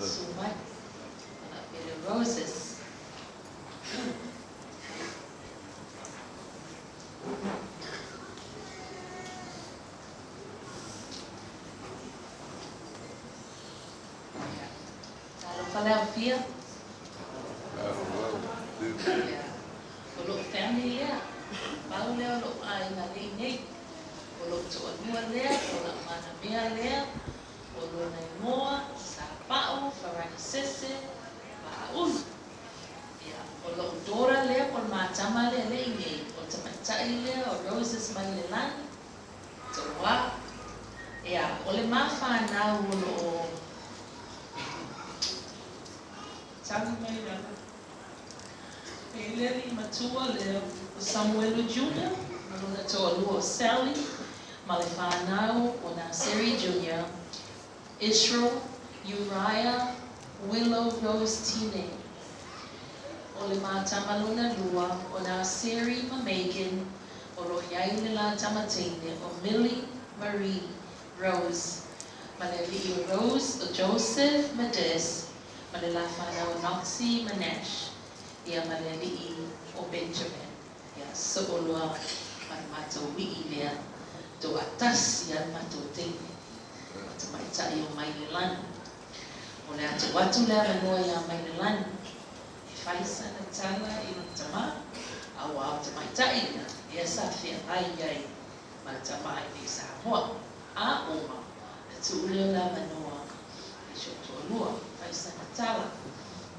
Susu mai ma la'u pele Roses. Ia, talofa le aofia. Ia, o lo'u family lea, pau lea o lo'u aiga lea i inei. O lo'u to'alua lea, o la'u manamea lea, o lona igoa, Sapa'u Faranisese Vaaulu. Ia, o lo'u daughter lea po o le matama lea lea i inei, o le tamaitai lea o Roses Mailelani, Toa. Ia, o le ma fanau o lo'o tali mai lava. E le alii matua lea o Samuelu Junior ma lona toalua o Sally ma le fanau o Naseri Junior, Israel, Uriah, Willow Rose Tine. O le ma tama lona lua o Naseri ma Megan o lo o i ai le la tama teine o Millie Marie Rose ma le alii o Rose o Joseph ma Des ma le la fanau o Noxie ma Nash, ia ma le alii o Benjamin. Ia soo loa ma le matou wii lea, toatasi a le matou teine ma tamaitai o Mailelani. O le a tuu atu le avanoa iā Mailelani e fai sana tala i lona tamā, auā o le tamaitai lea, lea sa feagai ai ma le tamā i nei i Samoa. A uma, ona tuu lea o le avanoa i si ou toalua e fai sana tala,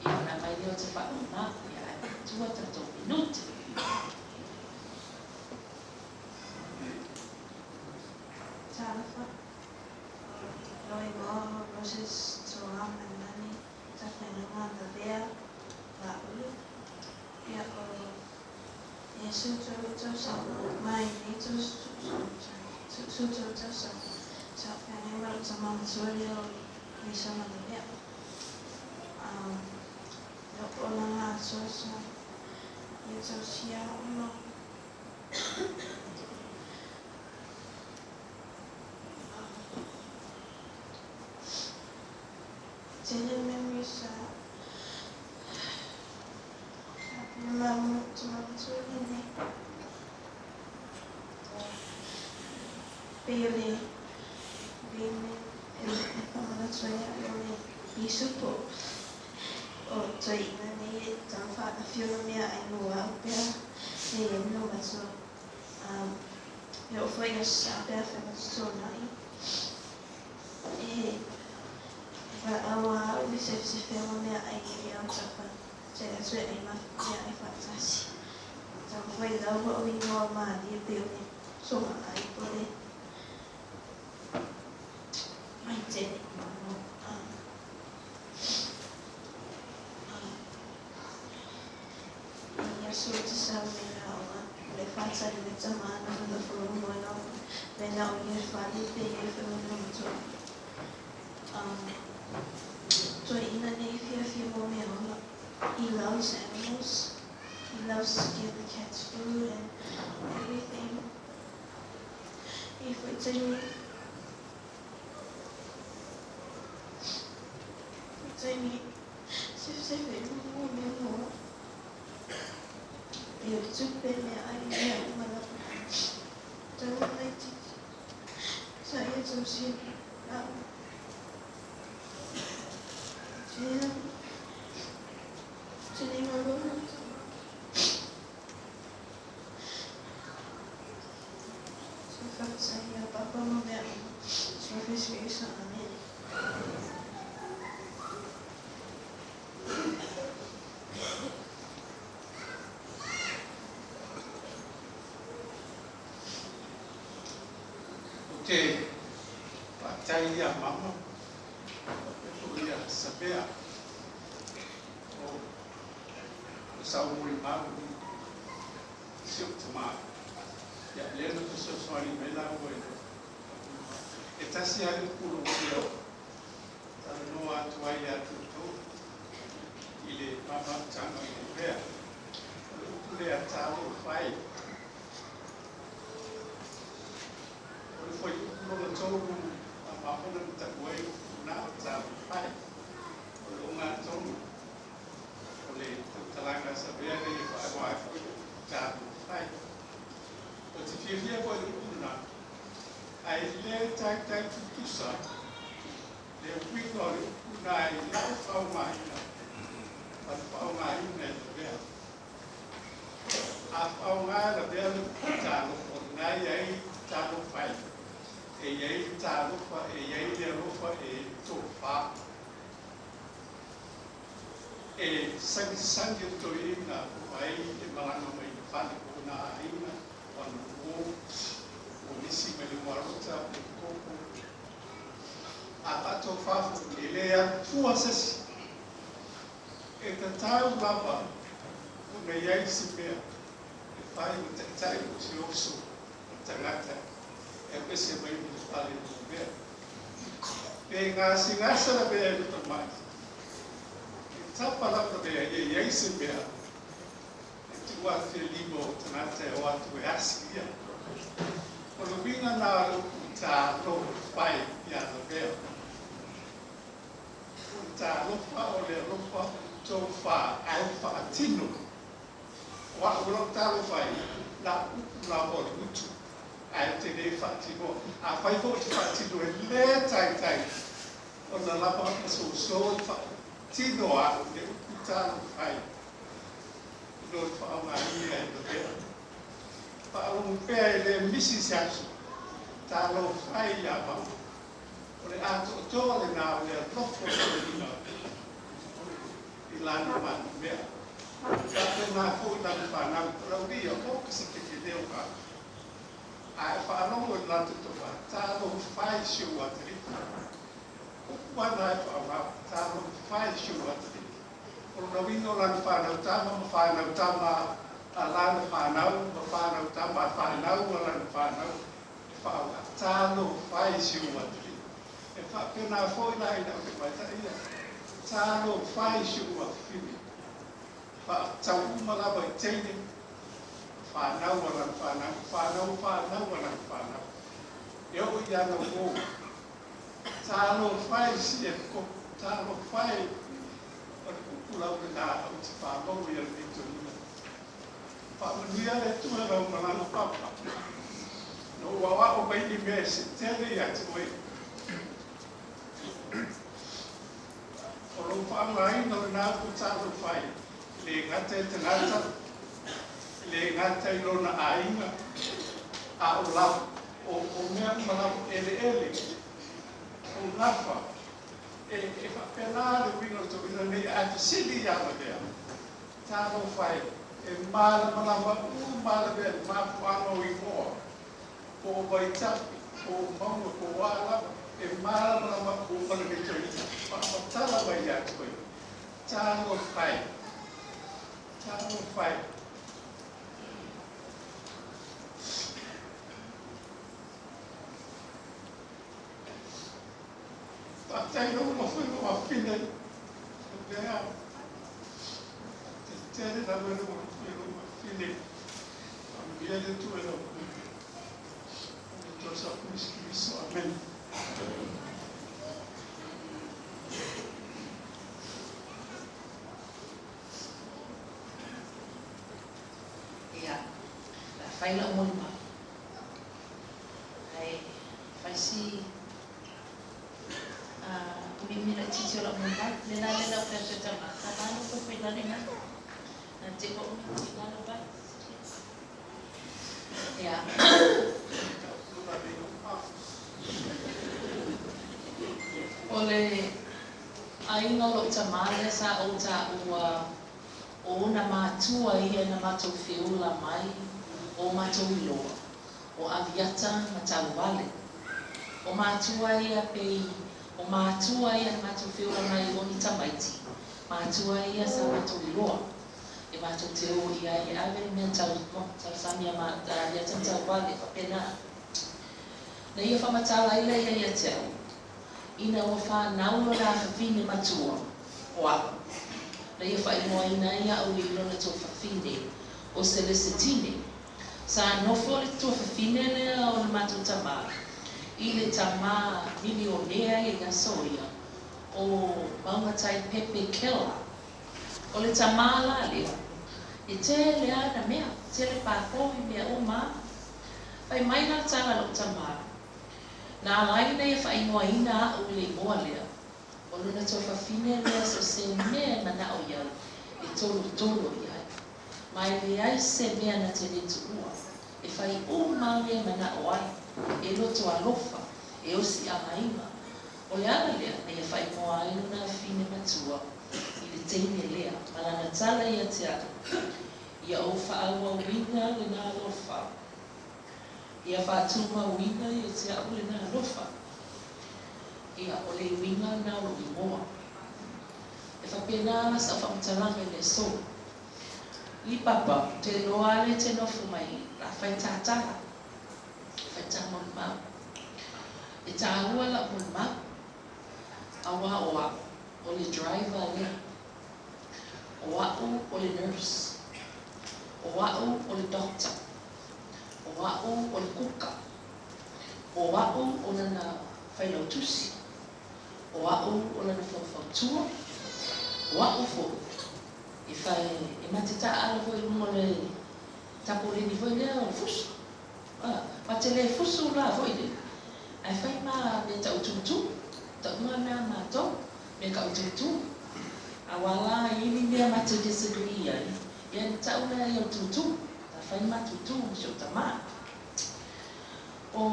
ia ona aumai lea o Tafa'a ma, ia ae manatua tatou minute. Talofa, o lou igoa o Roses Toa Mailelani Tafailaga Lavea Vaaulu. Ia o Iesu tausaga mai nei 13 tausaga sa ou feagai ma lou tama matua lea o Maisona Lavea. I lou olaga atoa sa ia tausia a'u ma tele memories sa ma lou tama matua lenei. Pei o le mea e faamanatu ai a'u o le Iesu po o toeaina nei e tago faaafi ona meaai mo a'u pe a e iai lou matua. E oo foi i aso sa pe afai matou te tona'i e valaau a a'u i le sefesefea ma meaai ia o tafa tali atu e ai ma meaai faatasi. Tago foi lau a'u inoa malie pei o le sogaai po o le maitele. I aso te sau mai le aoga o le faatali mai tamā na falafologoma me na o ia fale pe ia whenua matua. Toeaina nei fiafia mo mea ola. He loves animals. He loves to give the cats food and everything. E foi taimi foi taimi sefesefe mo mea mo e o le tupe meaai mea uma lava. Talu laitiiti sa ia tausia a'u. Tele malo lou tama. Sa faafetai ia Papa ma mea uma. Suafa Iesu Keriso. Amene. Ou te faafetai iā mama faapea foi ia Savea o o sau molimau i si ou tamā. Ia lea na fesoasoani mai lāua i le e tasi lava le upu o lou fia talanoa atu ai ia te outou i le mafutaga o Lavea. O le upu lea talofa e. O le fuaiupu lona tolu a mama na ta'u ai upu na o talofa e. Ae le taitai tutusa le uiga o le upu lena i lau faaaogaina ma le faaaogaina e Lavea. A faaaoga e Lavea le upu talofa, o lena e i ai le talofa e i ai le talofa, e i ai le alofa, e i ai le tofa. E sagisagi le toeaina po o ai e malaga mai i le fale, po o na aiga, o ana uo, o nisi mai le Ualota, o le koko. A faatofa foi, e le alu fua se isi. E tatau lava ona i ai se mea e fai ma taitai o se oso o le tagata e alu ese mai le fale o mea. Pe gasegase Lavea i le tamai, e tapa lava Lavea ia i ai se mea e tuu atu i lima o tagata e o atu e asi ia. O le uiga na o le upu talofa e ia Lavea. O le talofa o le alofa tofa ae faatino. O au o lau talofa ai, la upu lava o le gutu, ae te le faatinoa. Afai foi ou te faatino e le taitai ona lava ma soso le faatino a au le upu talofa ai i lo le faaaogaina e Lavea. Faalogo pea e le misi se aso, talofa e ia Mama. O le atoatoa lena o le alofa o le toeaina i lana manumea. Faapena foi lana fanau, o Laulia, o ka se kekeleo ka. Ae faalogo i le latou tama, talofa e si ou atalii. Upu ana e faaaoga, talofa e si ou atalii. O lona uiga o lana fanau tama ma fanau tama a lana fanau ma fanau tama a fanau a lana fanau e faaaoga, talofa e si ou atalii. E faapena foi la i lau tamaitai ia, talofa e si ou afafine. Faatau uma lava i teine, fanau a lana fanau, fanau fanau a lana fanau. E oo i ana uo, talofa e si e koko, talofa e o le upu lava lena ou te faamaua i lenei toeaina. Faamanuia le Atua lau malaga papa. Na ou aoao mai ni mea e se tele ia te oe. O lou faaaogaina o lena upu talofa e, e le gata i tagata, e le gata i lona aiga, a o lava, o mea uma lava, eleele, o gafa, e faapena le uiga o le toeaina lenei, ae fesili ia Lavea, talofa e, e malamalama uma Lavea i le mafuaaga o igoa, po o Vaitape, po o mauga, po o a lava, e malamalama uma lenei toeaina, faamatala mai ia te oe, talofa e, talofa e. Faafetai lou mafai lou afine, Lavea, te tele lava lou afine, lou afine, faamanuia le Atua i lau Afioga. O le Atua sa Kristo, amen. Ia, o le a fai lau molimau. Ae fai si mimi laitiiti o lau molimau. Le la le lau fai atu e tama, tama nofo i lalo i ina. Na te o i lalo vai. Ia. O le aiga o lou tamā lea sa ou taua o ona matua ia na matou feola mai o matou iloa, o Aviata ma Tauale. O matua ia pei o matua ia na matou feola mai o ni tamaiti, matua ia sa matou iloa. E matou te o i ai e ave le mea tau tausami a Aviata ma Tauale, faapena. Na ia faamatala ai lea ia te au, ina ua fanau lona afafine matua, o a'u, na ia faaigoaina ai a'u i lona tuafafine, o Selesetine. Sa nofo le tuafafine lea o le matou tamā i le tamā milionea i aso ia, o Maugatai Pepe Keller. O le tamā la lea, e tele ana mea, tele pāpoi, mea uma. Fai mai la le tala a lou tamā, Na ala ai ona ia faaigoaina a'u i le igoa lea, o lona tuafafine lea so o se mea e mana'o i ai, e tolotolo i ai. Ma e leai se mea na te lē tuua, e fai uma lava mea e mana'o ai, e loto alofa, e osi'againa. O le ala lea na ia faaigoa ai lona afine matua i le teine lea, ma lana tala ia te a'u, Ia ou faaauauina lena alofa. Ia faatumauina ia te a'u lena alofa. Ia, o le uiga lena o lo'u igoa. E faapena la sa'u faamatalaga i le aso. I papa, ou te iloa lava lea e te nofo mai la fai ta tala, fai ta molimau. E tāua la'u molimau, auā o a'u, o le driver lea. O a'u o le nurse. O a'u o le doctor. O a'u o le kuka. O a'u o lana failautusi. O a'u o lana faufautua. O a'u foi e fai e ma te taaalo foi i luga o le tapoleni foi lea o le fusu. A, ma te le fusu la foi lele, ae fai ma mea tau tūtū, tauga na a matou, mea kau tūtū. Auā la e i ni mea ma te disagree ai, ia na tau lea i au tūtū, na fai ma tūtū ma si ou tamā. O,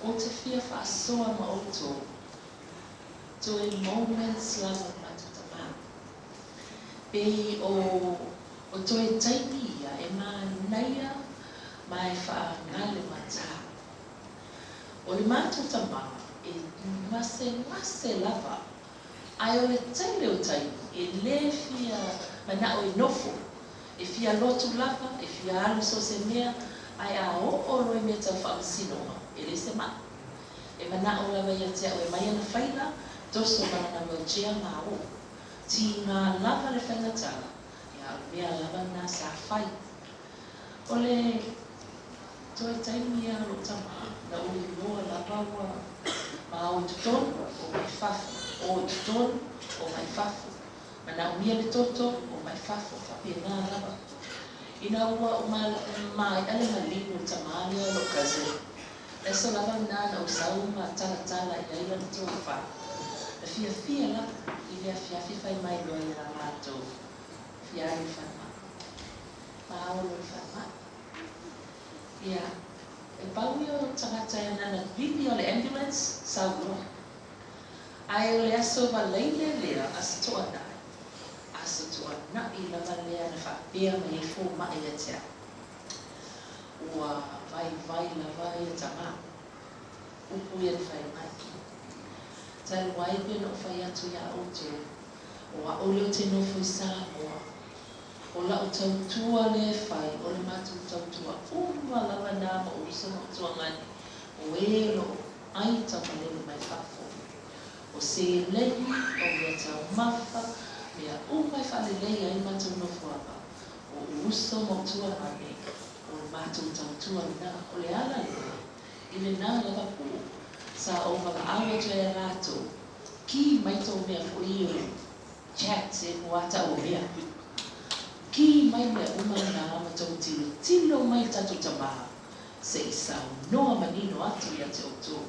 ou te fia faasoa ma outou, toe moments lava o le matou tamā. Pei o, o toe taimi ia e manaia ma e faagale matā. O le matou tamā e gasegase lava, ae o le tele o taimi e lē fia mana'o e nofo, e fia lotu lava, e fia alu i so o se mea, ae a oo loa i mea tau faamasinoga, e leai se ma'i. E mana'o lava ia te a'u e mai ana faila, toso ma lana wheelchair ma oo. Tīgā lava le faigatala, ia a o le mea lava lena sa fai. O le toe taimi a lou tamā, na ou iloa lava ua ma o i totonu, o mai fafo, o i totonu, o mai fafo. Manaomia le toto, o mai fafo, faapena lava. Ina ua maea le maliu o le tamā lea o lou cousin, le aso lava lena na ou sau ma talatala i ai lana tofa. Na fiafia lava i le afiafi fai mai loa ia matou fia alu i le falemai. Ma o loa i le falemai. Ia, e pau ia o tagata e anana vili o le ambulance, sau loa. Ae o le aso Valaile lea, Aso Toonai, Aso Toonai lava lea na faapea mai ai fomai ia te au. Ua vaivai lava ia tamā. Upu ia na fai mai. Talu ai pei ona ou fai atu iā outou, o a'u lea ou te nofo i Samoa, o la'u tautua lea e fai, o le matou tautua uma lava na ma ou uso ma ou tuagani, o ē o lo o ʻai taumalele mai fafo. O seleni, o mea taumafa, mea uma e faalelei ai matou nofoaga, o ou uso ma ou tuagani, o le matou tautua lena. O le ala lea, I lena lava pō, sa ou valaau atu ai iā latou, Kī mai tou mea foi o le chat e mua ata o mea. Kī mai mea uma na ma tou tilotilo mai i le tatou tamā, se i saunoa manino atu ia te outou,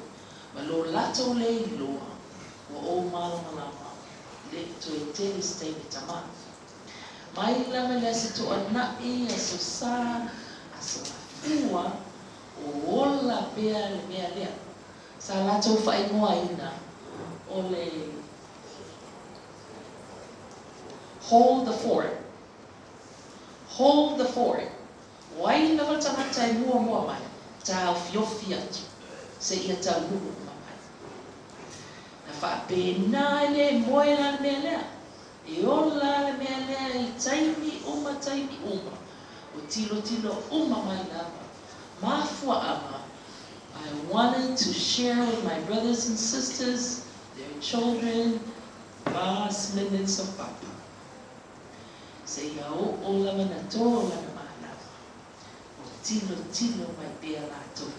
ma lo latou le iloa, ua ou malamalama, le i toe tele se taimi tamā. Mai lava i le Aso Toonai, Aso Sa, Aso Gafua, O ola pea le mea lea sa latou faaigoaina o le Hold the fort, hold the fort, o ai lava le tagata e muamua mai, taofiofi atu seia taunuu uma mai. Na faapena e le moe la le mea lea, e ola le mea lea i taimi uma taimi uma, o tilotilo uma mai lava. Mafuaaga, I wanted to share with my brothers and sisters, their children, last minutes of Papa. Seia oo lava na tō lana manava, o tilotilo mai pea latou.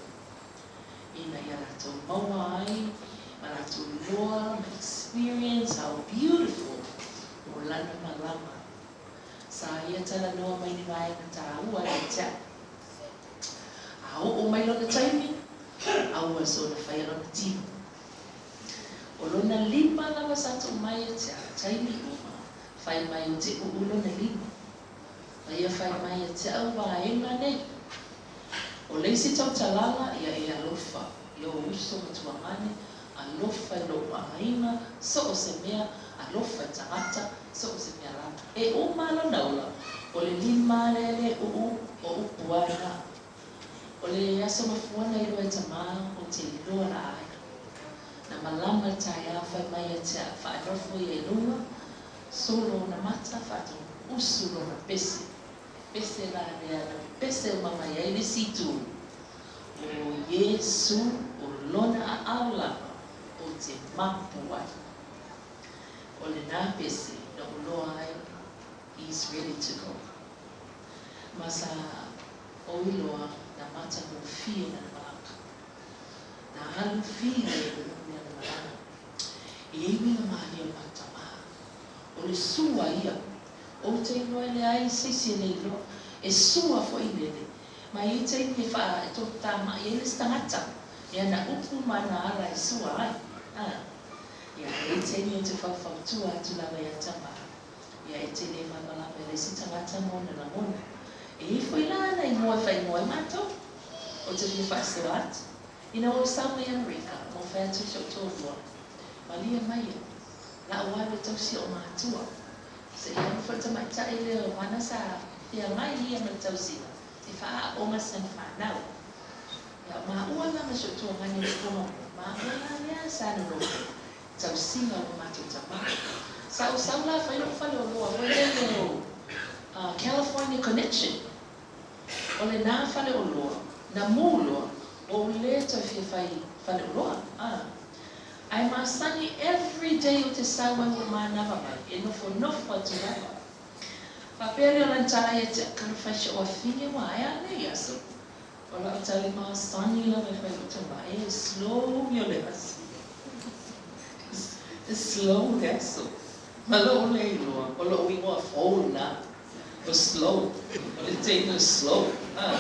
Ina ia latou maua ai ma latou iloa ma experience how beautiful o lana malama. Sa ia talanoa mai ni vaega tāua ia te a'u. A oo mai lona taimi, a ua aso na faia lona tino. O lona lima lava sa tuu mai ia te au, taimi uma, fai mai ou te uu lona lima. Ma ia fai mai ia te au vaega nei. O le isi tautalala, ia e alofa i ou uso ma tuagane, alofa i lou aiga, so o se mea, alofa i tagata, so o se mea lava. E uma lona ola, o le lima lea e le uu, o upu lava lena. O le aso mafua na iloa e Tamā ou te iloa la ai. Na malama le taeao fai mai ia te au, faanofo ia i luga, solo ona mata, faatonu usu lona pese. Pese la lea na pepese uma mai ai le isi itu. O Iesu o lona aao lava ou te mapu ai. O lena pese na ou loa ai, He's ready to go. Ma sa ou iloa na matagofie lana malaga. Na alu fia e ulu lana malaga. E i ai uiga malie o le matou tama. O le sua ia. Ou te iloa e leai se isi e le iloa. E sua foi lele. Ma e i ai taimi e faa e totamai ai le isi tagata i ana upu ma ana ala e sua ai. A. Ia, e i ai taimi ou te faufautua atu lava ia Tama. Ia, e te le malamalama i le isi tagata ma ona lagona. E i ai foi la ana igoa e faaigoa ai matou. Ou te fia faasoa atu. Ina ua ou sau mai Amerika, ma ou fai atu i si ou toalua, Malie maia, la ou alu e tausi o'u matua. Seia alu foi le tamaitai lea o Hana sa feagai ia ma le tausiga e faaaoga sana fanau. Ia, o maua la ma si ou tuagane o le po maua la lea sa nonofo i tausiga o lo matou tama. Sa ou sau la fai lo'u faleoloa foi lele o California Connection. O lena faleoloa na mū loa, ua ou lē toe fia fai faleoloa, a. Ae masani everyday ou te sau ai ua manava mai, e nofonofo atu lava. Faapea lea o lana tala ia te au, Talofa e si ou afine ua ae a nei aso. O lau tali masani lava e fai i lou tama, e slow ia o le aso. E slow le aso. Ma lou lē iloa, o lou igoa fou lena. O slow, o le taimi o slow, a,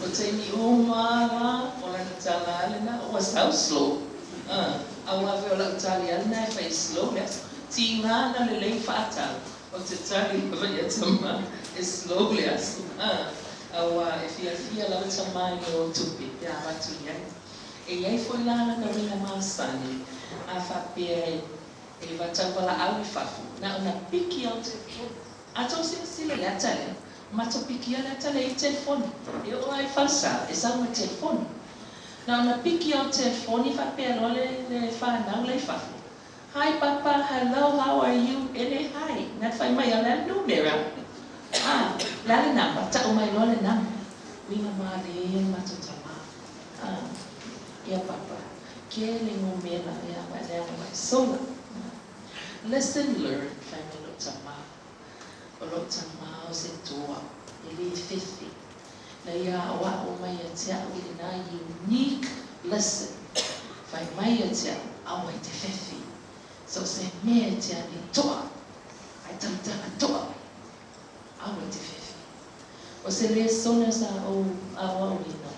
o taimi uma lava o lana tala lava lena, ua sau slow, a, aua foi o lau tali lava lena e fai slow le aso. Tiga na lelei faatau, ou te tali lava ia Tamā, e slow le aso, a, aua e fiafia lava Tamā i mea o tupe pe a avatu i ai. E i ai foi la lana uiga masani, a faapea e e tauwalaau i fafo, na ona piki au telefoni. A tou silasila i le ata lea, matou pikia le ata lea i telefoni. E oo lava i Falesa, e sau ma telefoni. Na ona piki au telefoni faapea loa le le fanau la i fafo, Hi papa, hello, how are you? E le hi, na te fai mai o le a le numera? A, le a le namba? Tau mai loa le namba. Uiga malie ia le matou tama. A, ia papa, kele numera ia ma leaga mai sola. Lesson learned, fai mai lou tama. O lou tama o se toa, e le fefe. Na ia aoao mai ia te au i lena unique lesson. Fai mai ia te au, aua e te fefe. So o se mea e te alu i toa, ae tautala toa, aua e te fefe. O se lesona sa ou aoaoina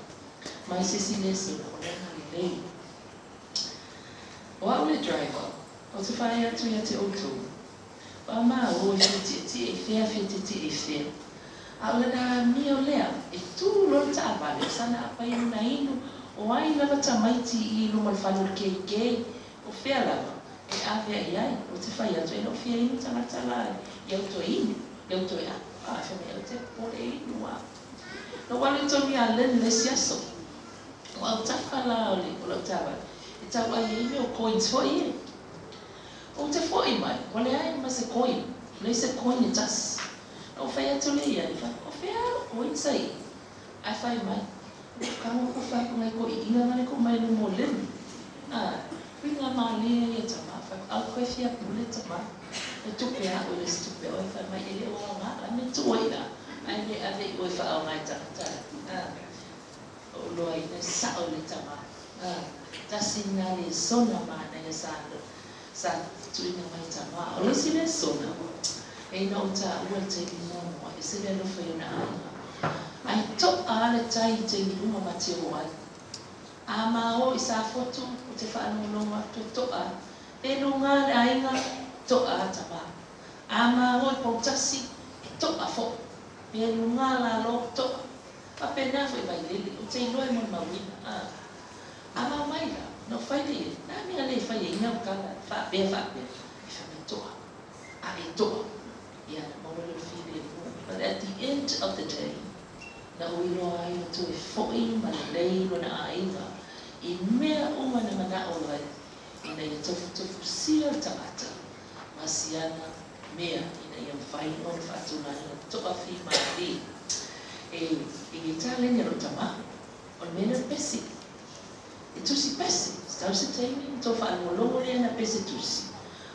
mai se isi lesona o le agalelei. O au le driver, ou te whai atu ia te outou. Ua māo e whitietie i whea whitietie i whea. A o lena amio lea, e tū loa le taavale, o sana apa i luna inu, o ai lava tamaiti i luma o le fale o le KK, o fea lava, e ave i ai, ou te whai atu, e le o fia inu tagata la i au toe inu, i au toe apu, a fai mai ou te popole e inu a. Na ou alu i tonu iā Lynn le isi aso, o autafa la o le o lau taavale, e tau ai ai mea o coins foi e. Ou te foi mai, ua leai ma se coin, leai se coin e tasi. Na ou fai atu lea i ai, fai, o fea au coins ai? Ae fai mai, o kago ko fai ko ngai ko iinga ngale ko mai luma o Lynn. A, uiga malie ia tama, fai, au koe fia pule tama, e tupe a oe le isi tupe oe, fai mai, e le o aoga la me tua i la, ae le ave i oe faaoga e tagata la. A, o loa ina sao le tama. A, tasi lena lesona manaia sa sa tuuina mai tama. O le isi lesona, e ina ou taua le taimi muamua, ese le alofa i ona aiga. Ae to'a lava le tai i taimi uma ma te o ai. A ma o i Safotu ou te faalogologo atu e to'a pe luga le aiga, to'a tama. A ma o i Poutasi, e to'a fo'i. Pe luga lalo, to'a. Faapena foi Vailele, ou te iloa e molimauina. A a ma omai la, na ou fai lea i ai, na a mea le fai ai au tala faapea faapea, e fai mai to'a, a e to'a, ia na maua lea o le filemu. But at the end of the day, na ou iloa ai ua toe fo'i ma lelei lona aiga i mea uma na mana'o ai ina ia tofutofusia le tagata ma siana mea ina ia mafai ona faatulaina toafimalie e i taleni a lou tamā. O le mea lea o le pese. E tusi pese, tatau se taimi ona tou faalogologo lea na pese tusi.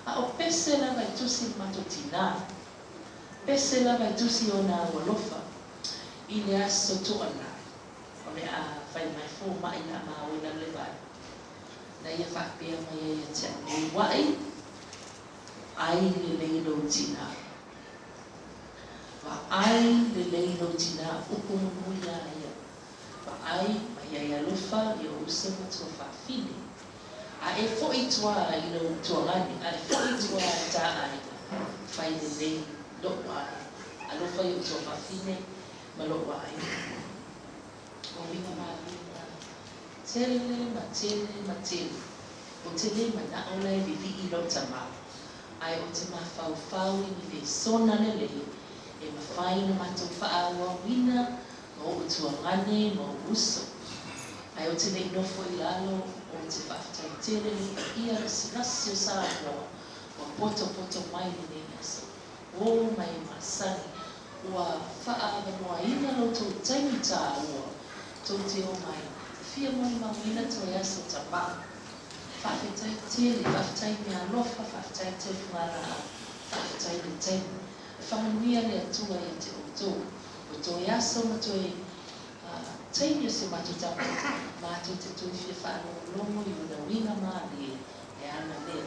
A o pese lava e tusi i le matou tinā. Pese lava e tusi ona au alofa i le aso toalai o le a fai mai fomaʻi la ma o i lalo le vai. Na ia faapea mai ai ia te a'u nei, Uaʻi, ʻai lelei lou tinā. Vaai lelei lou tinā, upu mulimuli a ia. Vaai ma ia e alofa i ou uso ma tuafafine. A e foʻi i tua i lou tuagane, a e foʻi i tua i tā aiga, fai lelei loʻu aiga. Alofa i ou tuafafine ma loʻu aiga. O uiga malie na tele ma tele ma tele. Ou te le manaʻo la e vivii lou tamā, ae ou te mafaufau i ni lesona lelei e mafai ona matou faaauauina ma oʻu tuagane ma oʻu uso. Ae ou te le i nofo i lalo, ou te faafetai tele i le paia lasilasi o Samoa ua potopoto mai i lenei aso. O mai e masani, ua faaavanoaina lo outou taimi tāua, tou te omai, e fia molimauina toe aso tamā. Faafetai tele, faafetai meaalofa, faafetai teufugalaa, faafetai le taimi. E faamanuia le Atua ia te outou. O toe aso ma toe taimi o si o matou tagata, matou te toe fia faalogologo i ona uiga malie e ala lea.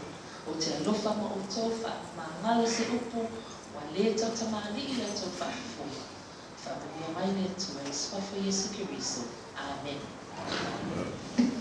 Ou te alofa ma outou, faamagalo se upu, ua lē tautamalii la outou faafofoga. Faamanuia mai le Atua i le Suafa o Iesu Keriso. Amene.